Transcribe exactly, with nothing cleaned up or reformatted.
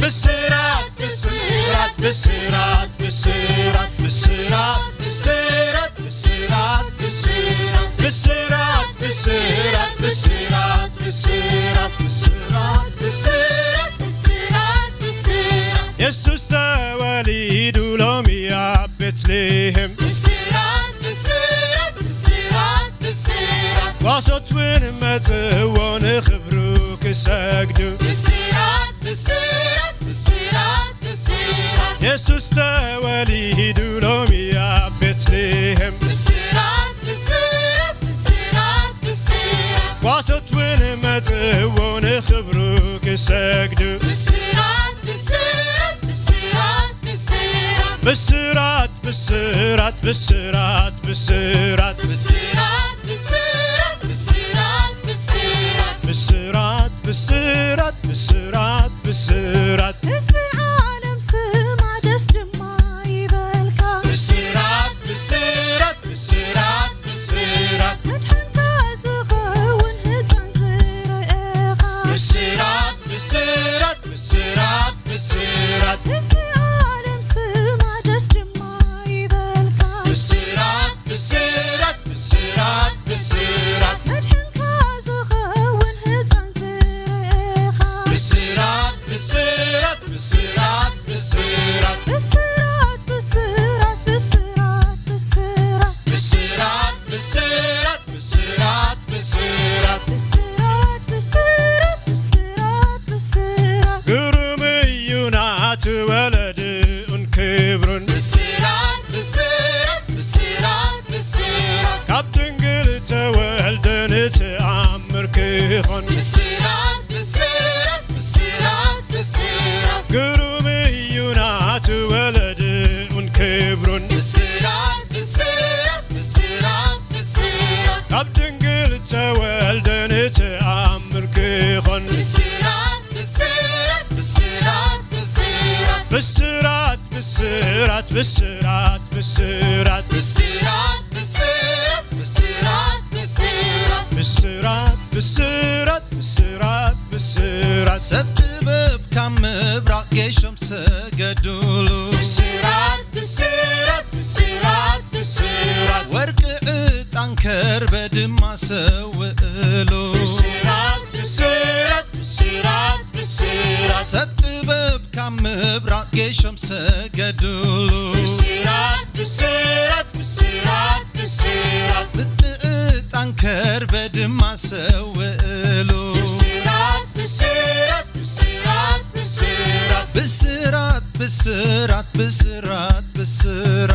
Bisirat, bisirat, bisirat, bisirat, bisirat, bisirat, bisirat, bisirat, bisirat, bisirat, bisirat, bisirat, bisirat, bisirat, bisirat, bisirat. Yesus tewelîd û lomiya Betlêhem. Bisirat, bisirat, bisirat, bisirat. Wasot win metewon xibru kisegdu. Bisirat, bisirat, bisirat, bisirat. Yesus tewelîd û lomiya Betlêhem. Bisirat, bisirat, bisirat, bisirat. Wasot win metewon xibru kisegdu. Bisirat, bisirat, bisirat, bisirat. Bisirat, bisirat, bisirat, bisirat. Bisirat, bisirat, bisirat, bisirat. Bisirat, bisirat, bisirat, bisirat. Hizb alem sima des dima yibelka. Bisirat, bisirat, bisirat, bisirat. Medhenka zixewin hitan zirêxa. Bisirat, bisirat, bisirat, bisirat. Hizb alem sima des dima yibelka. Bisirat, bisirat, bisirat, bisirat. Medhenka zixewin hitan zirêxa. Bisirat, bisirat, bisirat, bisirat. Bisirat, bisirat, bisirat, bisirat. Bisirat, bisirat, bisirat, bisirat. Bisirat, bisirat, bisirat, bisirat. Gurumiyuna tu weledi un kibrun. Bisirat, bisirat, bisirat, bisirat. Kaptun gil tewelden te amr kixon. Bisirat, bisirat, bisirat, bisirat. Gurumiyuna tu weledi un kibrun. Bisirat, bisirat, bisirat, bisirat. Kaptun gil tewelden te amr kixon. Bisirat, bisirat, bisirat, bisirat. Bisirat, bisirat, bisirat, bisirat. Bisirat, bisirat, bisirat, bisirat. Bisirat, bisirat, bisirat, bisirat. Sebtibib kam mibra geşom segedulu. Bisirat, bisirat, bisirat, bisirat. Werk itan ker bedima sewilu. Bisirat, bisirat, bisirat, bisirat. Sebtibib kam mibra geşom segedulu. Bisirat, bisirat, bisirat, bisirat. Bit itan ker bedima sewilu. Bisirat, bisirat, bisirat, bisirat. Bisirat, bisirat, bisirat, bisirat.